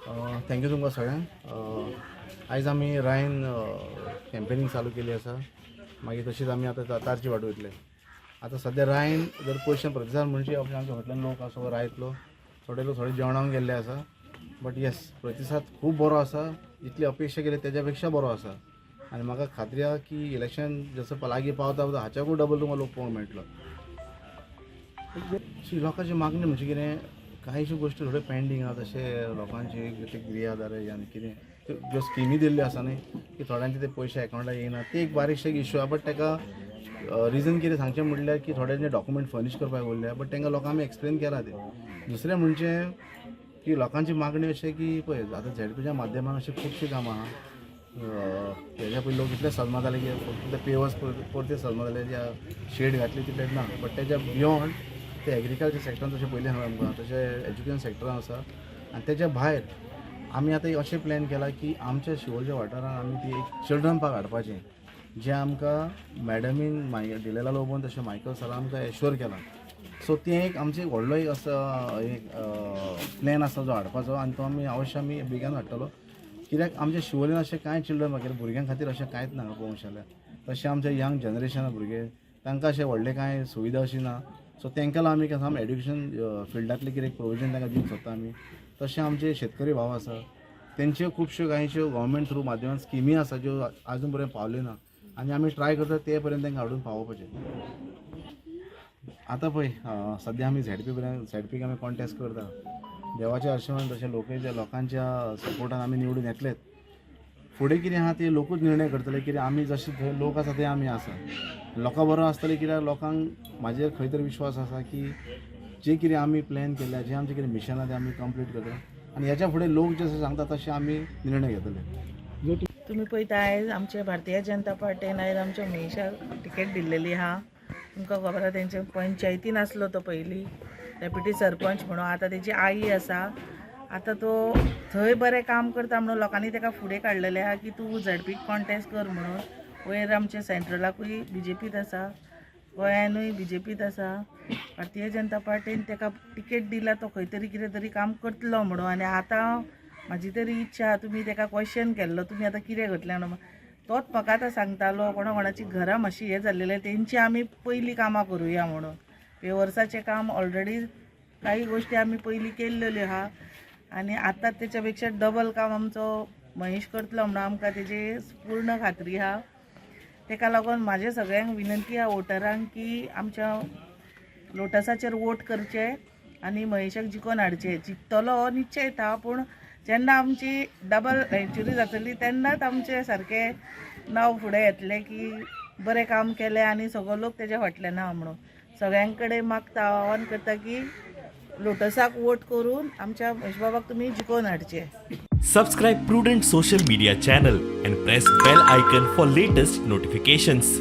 Thank you तुमकां सगळ्यांक. आयज आमी रायन कॅम्पेनींग चालू केली आसा. मागीर तशीच आमी आतां तारची वाट वयतले. आतां सद्या रायन जर पळोवशें, प्रतिसाद म्हणजे आमच्या फाटल्यान लोक आसा सगळो रायतलो. थोडे लोक थोडे जेवणाक गेल्ले आसा, बट येस, प्रतिसाद खूब बरो आसा. जितली अपेक्षा केली तेज्या पेक्षा बरो आसा आनी म्हाका खात्री आहा की इलेक्शन जसो लागीं पावता पावता हाच्याकूय डबल तुमकां लोक पळोवंक मेळटलो. शी, लोकांची मागणी म्हणजे कितें, कांयश्यो गोश्टी थोड्यो पेंडींग आहा. जशें लोकांची ते गृह आनी कितें त्यो ज्यो स्किमी दिल्ल्यो आसा न्ही, की थोड्यांचे ते पयशे एकावंटार येयना, ते एक बारीकशे इश्यू आहा. बट ताका रिजन कितें सांगचें म्हणल्यार की थोड्यांचे डॉक्युमेंट फर्निश करपाक उरल्या, बट तांकां लोकांक आमी एक्सप्लेन केलां तें. दुसरें म्हणजे की लोकांची मागणी अशें की पळय, आतां झेडपीच्या माध्यमान अशीं खुबशीं कामां आहा. हेज्या पयलीं लोक इतले सजमताले की फक्त ते पेवर्स परते सजमताले, ज्या शेड घातली तितलेच ना. बट तेज्या बियोंड ते एग्रीकल्चर सेक्टरान जशें पयलीं सांगलां आमकां, तशें एज्युकेशन सेक्टरान आसा आनी तेज्या भायर आमी आतां एक अशें प्लॅन केला की आमच्या शिवोलच्या वाठारान आमी ती एक चिल्ड्रन पार्क हाडपाचें, जें आमकां मॅडमीन मागीर डिलेला लोबोन तशें मायकल सरान आमकां एश्योर केलां. सो तें एक आमचें एक व्हडलो एक असो एक प्लॅन आसा जो हाडपाचो आनी तो आमी अवश्य आमी बेगीन हाडटलो, कित्याक आमच्या शिवोलीन अशें कांय चिल्ड्रन पार्क भुरग्यां खातीर अशें कांयच ना पळोवंक जाल्यार. तशें आमचे यंग जनरेशना भुरगे, तांकां अशें व्हडलें कांय सुविधा अशी ना. सो तांकां लागून आमी कसो एड्युकेशन फिल्डांतलें कितें प्रोविजन तांकां दिवंक सोदता आमी. तशें आमचे शेतकरी भाव आसा, तेंच्यो खुबश्यो कांयश्यो गव्हर्मेंट थ्रू माध्यमान स्किमी आसा ज्यो आजून पर्यंत पावल्यो ना आनी आमी ट्राय करता ते पर्यंत तांकां हाडून पावोवपाचें. आतां पळय, सद्या आमी झेडपी पर्यंत, झेडपीक आमी कॉन्टेस्ट करता. देवाच्या आशिर्वादान तशें लोकांच्या लोकांच्या सपोर्टान आमी निवडून येतलेच. फुडें कितें आहा ते लोकूच निर्णय करतले, कित्याक आमी जशे थंय लोक आसा ते आमी आसा, लोकां बरोबर आसतले, कित्याक लोकांक म्हाजेर खंय तरी विश्वास आसा की जे कितें आमी प्लॅन केल्या, जे आमचें कितें मिशन आहा, तें आमी कंप्लीट करतले आनी हेच्या फुडें लोक जशें सांगता तशें आमी निर्णय घेतले. तुमी पळयता, आयज आमचे भारतीय जनता पार्टीन आयज आमच्या महेशाक तिकेट दिल्लेली आहा. तुमकां खबर आहा, तेंचे पंचायतीन आसलो तो पयलीं डेप्युटी सरपंच म्हणून. आतां तेजी आई आसा. आतां तो थंय बरें काम करता म्हणून लोकांनी ताका फुडें काडलेलें आहा की तूं झेडपीक कॉन्टेस्ट कर म्हणून. वयर आमचे सेंट्रलाकूय बीजेपीत आसा, गोंयानूय बीजेपीत आसा. भारतीय जनता पार्टीन ताका तिकेट दिला, तो खंय तरी कितें तरी काम करतलो म्हणून. आनी आतां म्हाजी तरी इच्छा आहा, तुमी ताका क्वेश्चन केल्लो, तुमी आतां कितें करतले म्हणून, तोच म्हाका आतां सांगतालो, कोणा कोणाची घरां मातशी हें जाल्लेलें, तेंची आमी पयलीं कामां करुया म्हणून. पेवर्साचें काम ऑलरेडी काही गोश्टी आमी पयलीं केल्ल्यो आहा आनी आतां तेच्या पेक्षा डबल काम आमचो महेश करतलो म्हणून आमकां तेजी पूर्ण खात्री आहा. तेका लागून म्हाजे सगळ्यांक विनंती आहा वोटरांक की आमच्या लोटसाचेर वोट करचे आनी महेशाक जिखोवन हाडचे. जिखतलो हो निश्चीत आहा, पूण जेन्ना आमची डबल सेंच्युरी जातली तेन्नाच आमचें सारकें नांव फुडें येतलें की बरें काम केलें आनी सगळो लोक तेज्या फाटल्यान आहा म्हणून. सगळ्यां कडेन मागता, आवाहन करता की लोटसाक वोट करून आमच्या महेश बाबाक तुमी जिखोवन हाडचे. Subscribe Prudent Social Media channel and press bell icon for latest notifications.